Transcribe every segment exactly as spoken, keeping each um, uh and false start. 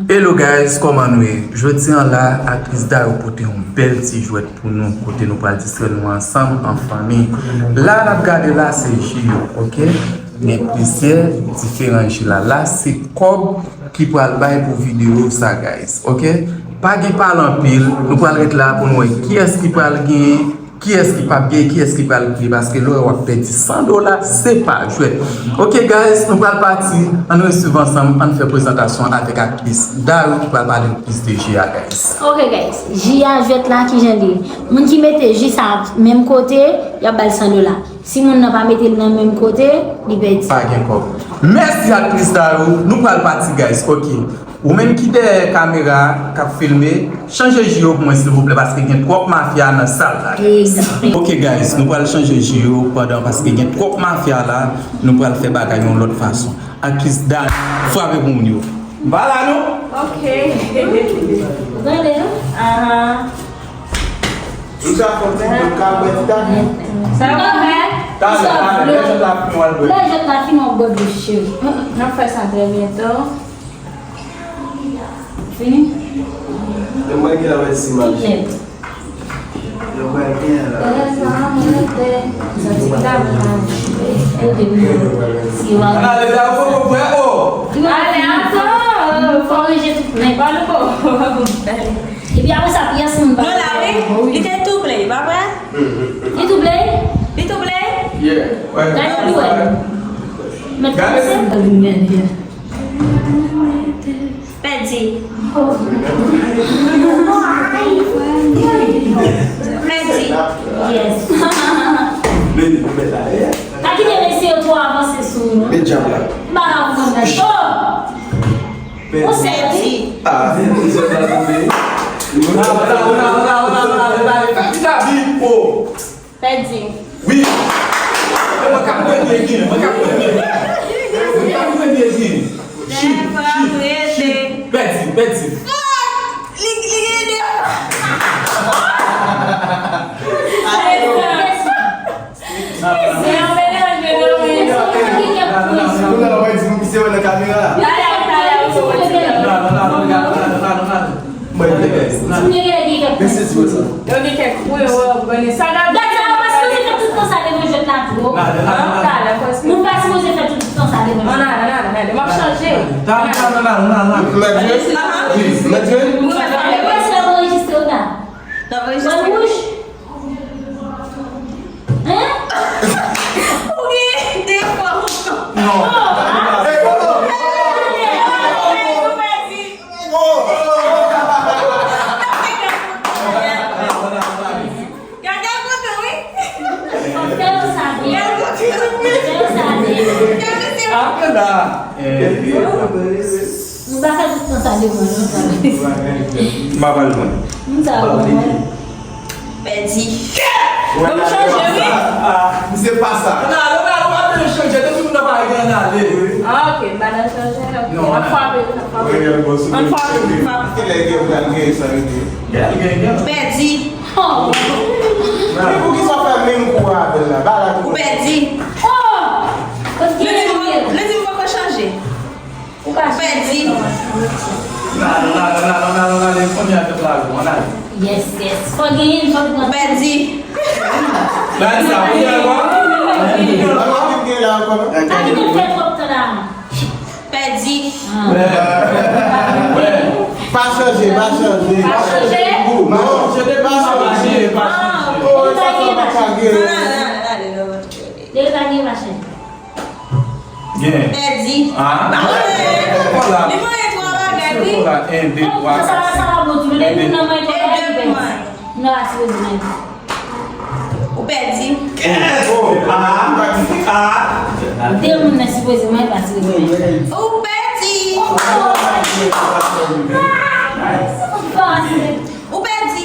Hello guys, kòman nou ye? Jodi an la, aktris Dayou pote yon bèl ti jwèt pou nou, kote nou pral distrè nou ansanm an fanmi. La n ap gade la, se ji yo, oke? Gen plizyè diferan ji la. La, se kòb ki pral bay pou videyo sa, guys, oke? Pa gen pale anpil, nou pral ret la pou nou wè kiyès ki pral genyen, kiyès ki p ap gen, kiyès ki pral gen, paske lè w wè w ap pèdi san dola, se pa jwèt. Oke, guys, nou pral pati. Ann reswiv ansanm, ann fè prezantasyon avèk aktris Dayou ki pral pale nou plis de ji a, guys. Oke, guys, ji a, jwèt la, kijan l ye? Moun ki mete ji sa menm kote, y ap ba l san dola. Si moun nan pa mete l nan menm kote, li pèdi. Pa gen kòb. Mèsi aktris Dayou, nou pral pati, guys, oke. Ou menm ki dèyè kamera k ap filme, chanje ji yo pou mwen silvouplè, paske gen twòp mafya nan sal la, guys. Egzakteman. Oke, guys, nou pral chanje ji yo pandan, paske gen twòp mafya la, nou pral fè bagay yon lòt fason. Aktris Dayou, frape pou moun yo. M pa la non. Oke. Ou tande non? Ahan. Nou sa fè yon ti bout kabwèt, tande. Sa yo fè? Talè, talè, lè jwèt la fini, w al bwè. Lè jwèt la fini, w ap bwè dlo, cheri. N ap fè sa trè byento. Fini? E mwen ki la wè si m ap. Nèt. Yo pral gen la. Ann ale la, ou poko bwè, o. Ale, atann, fò ranje tout nèt. Ba nou po. Epi apre sa, pyès moun pa. Non, la, wi. Li te touble, pa vre? Li touble? Li touble? Yeah. Gade pou wè. Mèt kòmanse. Pèdi. Pèdi. Yes. Mete pou mèt la, yeah. Pa kite mesye yo twò avanse sou ou, non. Met djab la. M pa ka konprann sa. Oh! Pèdi. Ou sèvi. Ah, zòt la tonbe. Pèdi. Wi. E mwen k ap premye gen, mwen k ap premye. Mwen k ap premye gen. Chit, chit, chit. Pèdi, pèdi. Li, li gen de. Se yon melanje nan men. Kounye a w ap di nou misye wè nan kamera. Talè, talè, ou sou pèdi. Mwen gen kèk. Mwen gen kèk. Yo gen kèk. Wi, wi, wi, wi. Sa n ap gade la, pa sipoze fè tout tan sa devan jwèt la tou. Talè, nou pa sipoze fè tout tan sa devan jwèt la. Ann ale, ann ale, ann ale. M ap chanje. Mèt jwe? Mèt jwe? Wi, mèt jwe. Wi, mèt jwe. N ap anrejistre w la. N ap anrejistre. Wè wouj. Hein? Ou gen de fwa. Non. Hey, hold on. Gade kote wi. Fè yo sa byen. Fè yo sa byen. Apre la. Nou pa fè tout tan sa devan nou. M pa pral jwenn. M sa konprann. Pèdi. Bon, m chanje, wi. Ah, misye pa sa. Nan, nan, nan, w ap vin chanje, depi moun nan pa gen ann ale. Ah, ok, m pa nan chanje, ok. Non, an frape, an frape. An frape, an frape. Kilè gen pral gen sa yo di? Gen, gen, gen. Pèdi. Oh. Men poukisa w fè menm kou a avè l la? Ba la tou. Ou pèdi. Oh! Li di m poko chanje. Ou pa pèdi. Nan, nan, nan, nan, nan, nan, nan, nan, fò n al tèt la, ann ale. Yes, yes. Fò genyen, fò pèdi. Nan sa, ou fè ankò? Pa kite l fè twòp tan la. Pèdi. Pa chanje, pa chanje. Pa chanje? Non, pa chanje, pa chanje. Oh, sa, sa pa chanje. Depi pa gen machin. Gen. Pèdi. Ah. Li manyen twa bagay, wi. Sa, sa pa bon tou. Lè moun nan manyen twa bagay, li pèdi. Non, a sipoze manyen. Ou pèdi. Oh, ah, ah. De moun nan sipoze manyen, pa sipoze manyen. Ou pèdi. Ou pèdi.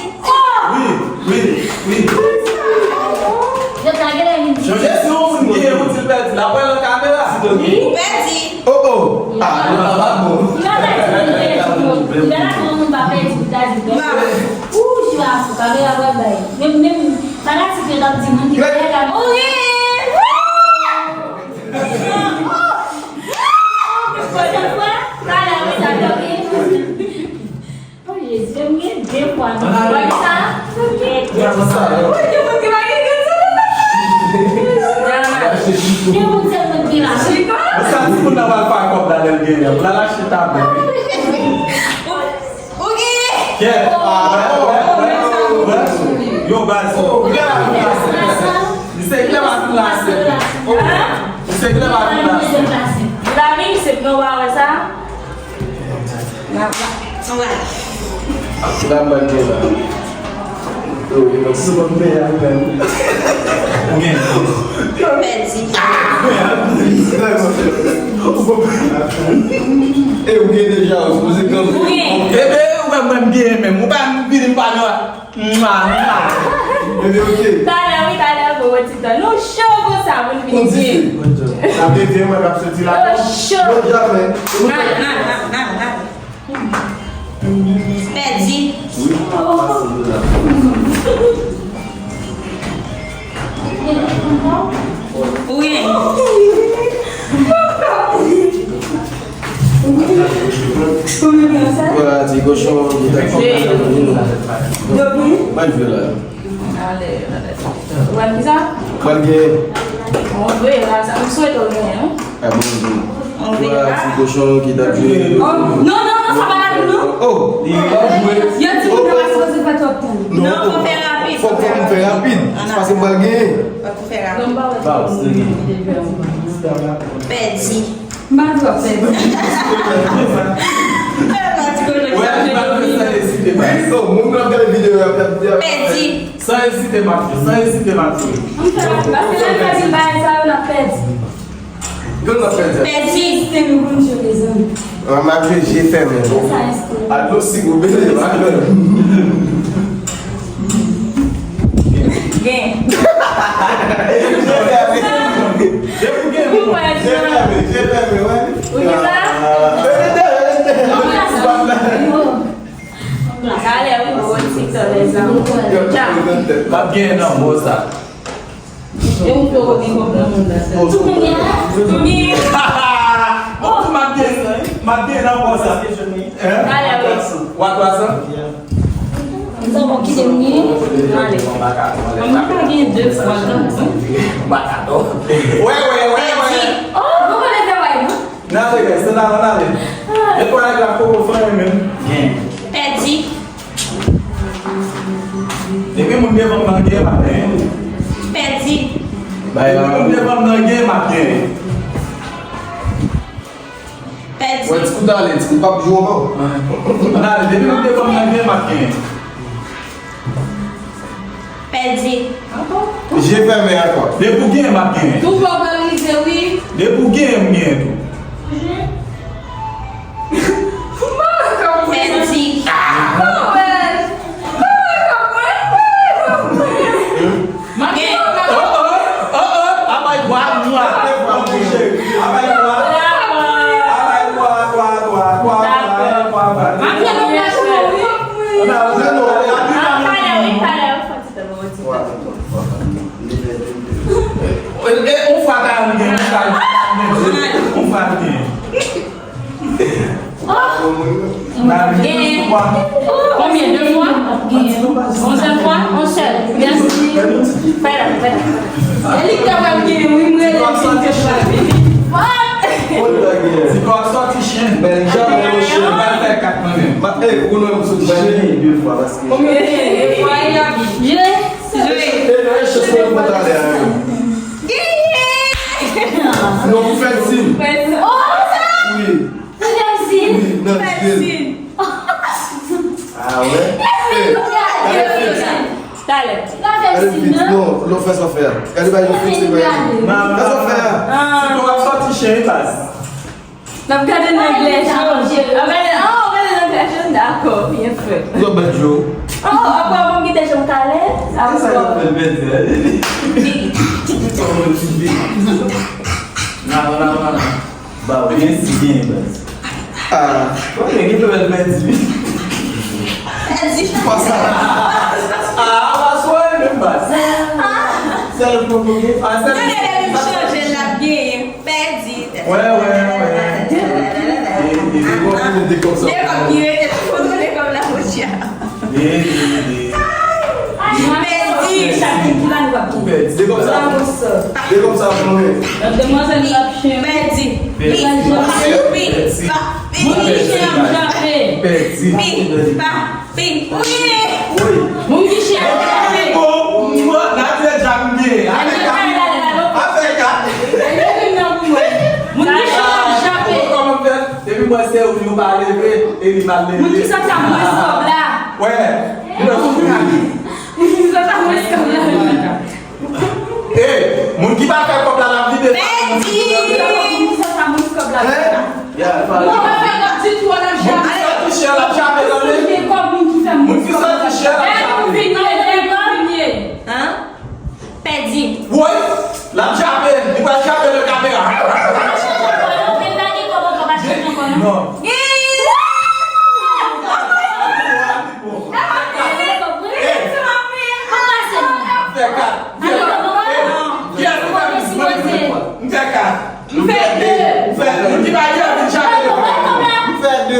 Wi, wi, wi. Yo ta genlè vin di. Chanje si yon moun gen, ou di l pèdi. L ap wè nan kamera. Ou pèdi. Oh, oh. Ah, non, sa pa bon. Li pa pèdi, li pèdi, non. Li pa la pou yon moun pa pèdi, pou ta di pèdi. Ou, jiva sou kamera, wè bay. Menm, menm, fanatik yo t ap di moun ki dèyè kamera. Ou ri. Pwochèn fwa, talè, sa, ok. Wè sa? Gen moun ki pa gen grenn sou tèt. Gen moun sèlman ki la. Sa timoun nan pral fè kòb la lè l genyen an? Pou l al achte tablèt. Ou genyen? Kèt. Yo, baz. Misye klè pa fin la sèt. Misye klè pa fin la sèt. Lavi, misye, nou pa wè sa? Kila m ban gen la? Yo, yo, si mwen peye ak menm. Ou gen. Pèdi. E ou gen deja, ou sipoze kanpe. Ou gen. Ebe, ou menm, mwen m gen menm. Ou pa vini m pa nan. Mwa, mwa. Ebe, ok. Talè, wi, talè, gwo ti tan. Nou cho konsa, moun vini byen. Sa vle di, mwen, k ap soti la. Nou cho. Bon, jamè. Nan, nan, nan, nan, nan. Pèdi. Wi. Vwala, ti kochon ki t ap fè. Mwen jwe la. Ale, ale. Ou wè kisa? Mwen gen. Mwen vle la, sa, m swete w genyen, non? A, bon, bon. Mwen vle la. Ti kochon ki t ap jwe. Oh, non, non, non, sa pa la, non. Oh, li pa jwe. Yo di moun yo pa sipoze fè twòp tan. Non, fò fè rapid. Fò, fò m fè rapid. Paske m pral genyen. Fò fè rapid. Ba, ou se gen. Pèdi. M pa di w ap pèdi. Wè, li pa fè sa esite, baz. Non, moun k ap gade videyo a, ap di a. Pèdi. San ezite, Matye, san ezite, Matye. M fè rapid, paske lè m fè pil bagay sa yo, n ap pèdi. Grann nan pèdi. Pèdi. Sistèm yo konn jwe, mezanmi. An, Matye, je fèmen. Sa, sistèm. Ak dlo sik ou bele, Matye. Gen. Depi gen moun, je fèmen, je fèmen, wè. Ou di sa? Talè, wi, bon, bon, ti tan, lèzanmi. Tcha. M ap genyen nan mo sa. E ou fè ou gen kòb nan moun nan sa. Tou kounye a, tou gen. Bon, m ap genyen, m ap genyen nan mo sa. Talè, wi. Wa twa san? M sa bon kite m gen. Ale. Mwen pa gen de fwa nan. Wè, wè, wè, wè. Oh, nou konnen travay, non? N ale, guys, se la, n ale. E kwa la, la poko fè menm. Pèdi. Depi moun devan m nan gen, m ap gen. Pèdi. Depi moun devan m nan gen, m ap gen. Pèdi. Wè, ti kout ale, ti kout p ap jwe ankò. N ale, depi moun devan m nan gen, m ap gen. Pèdi. Je fèmen ankò. Depi w genyen, m ap genyen. Tou fò w pa rive, wi. Depi w genyen, m genyen tou. Pèdi. Gen. Oh, oh, oh, oh, apay bwa, mwa. Apay bwa. Apay bwa, bwa, bwa, bwa, bwa, bwa, bwa. Dakò. Talè, wi, talè, wi. E, e, on fwa ta gen, on fwa gen, on fwa gen. Gen. Konbyen? De fwa? On sèl fwa? On sèl. Mèsi. Fè la, fè la. E li te wè m gen, wi, m rele m fin ke chwazi. Ti kòk sòti chen. Men, janm yon chen. Mwen fè kat mwen menm. Ma, e, ou nan m soti chen de fwa, paske. Konbyen? De fwa, e a. Je. Genyen! Non, pou fè dim. Oh, sa! Wi. Pou fè dim. Wi, nan dim. Ah, wè? Eh, gade fim. Talè. Gade fim, non, non, fè sa fè a. Gade bagay yo fikse, bagay yo. Fè sa fè a. Ti kòk ap sòti chen, baz. N ap gade nan glè Joe. N ap gade, ah, w ap gade nan glè Joe, dakò, byen fèt. Ou ap bat Joe. Oh, apre w ap kite Joe talè. Sa sa yo fè l pèdi a. Nan, nan, nan, nan. Ba, ou gen si gen, baz. Ah. Ou gen ki fè l pèdi. Pèdi. Pasa. Ah, pa sou menm, baz. Sèl pwopo gen. Ah, sèl. Gade lè li chanje, l ap genyen. Pèdi. Wè, wè, wè. E, e, e, de kòb ki rete, de kòb la, mon chè. E, Pèdi. Chak moun ki la, nou ap pèdi. Se konsa. Se konsa pou nou ye. Demwazèl la ap chen. Pèdi. Pèdi. Pèdi. Moun ki chen ap jape. Pèdi. Pi, pa, pi, wi. Wi. Moun ki chen ap jape. Bon, mwen, la te djab m gen. Afè kat. Afè kat. Moun ki chen ap jape. Kòman m fè? Depi mwen se ou, yo pa leve, e li mal leve. Moun ki santi ap mwens kòb la. Wè. Moun ki santi ap mwens kòb la. E, moun ki pa fè kòb la, l ap vide. Pèdi. Moun ki santi ap mwens kòb la. Hein? Moun ki pa fè kòb ditou, l ap jape. Moun ki santi chè, l ap jape, tande. Moun ki santi chè, l ap jape. Hein? Pèdi. Woy! L ap jape, li pral jape nan kamera. Pa chanje ankò non, men pa gen kòb ankò, pa chanje ankò non. Non. Fè kat. Kiyès ki fè plis? Mwen li fè twa. M fè kat. M fè de. M fè de. Moun ki pa gen anvi jape. M fè de.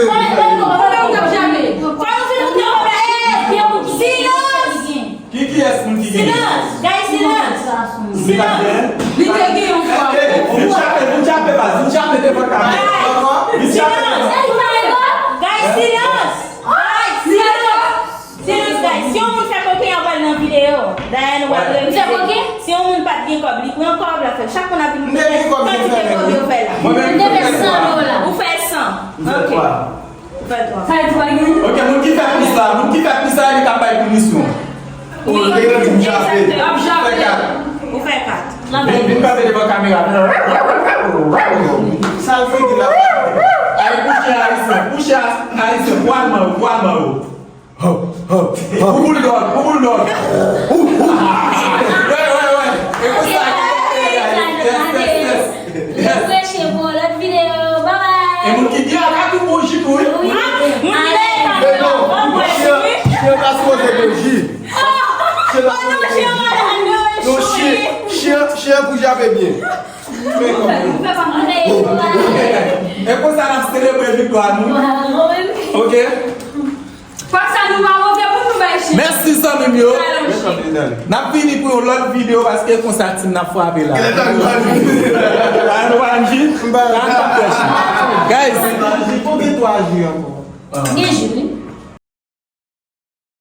Silans! Ki, kiyès moun ki gen? Silans! Guys, silans! Silans! Li te gen yon fwa. Vin chape, vin chape baz, vin chape devan kamera. Vin chape devan. Guys, silans! Guys, silans! Silans, guys! Si yon moun fè koken, y ap al nan videyo. Dayè nou pral revele. Si yon moun pa t gen kòb, li pran kòb, l ap fè. Chak moun ap vin konnen kantite kòb yo fè la. Mwen menm, mwen fè san dola. Ou fè san. Ok. Ou fè twa. Sa e twa gen? Ok, moun ki fè plis la, moun ki fè plis la, li ka bay pinisyon. Ou te gen di m jape. Fè kat. Ou fè kat. Vin, vin kanpe devan kamera. Sa l figi la. Ay, kouche ayisyen, kouche ayisyen, pwal man, pwal man. Pou bouldòg, pou bouldòg. Wè, wè, wè. E konsa ki fè, guys. Yes, yes, yes. Yes. Preche pou lòt videyo. Bye bye. E moun ki gen a ka tou bon ji tou, wi. Wi. Moun ki gen a ka tou bon ji. Men non, chien pa sipoze bon ji. Chien pa sipoze bon ji. Non, chien, chien, chien pou jape byen. E konsa n ap selebre viktwa nou. Ok. Fòk sa nou pa wonte pou nou bay chif. Mèsi zanmi m yo. N ap vini pou yon lòt videyo paske konsa tim n ap frape la. Kilè tan nou pa vini? An nou pa vin ji? An nou pa fresh. Guys. Pou gen twa ji ankò. Gen ji, wi.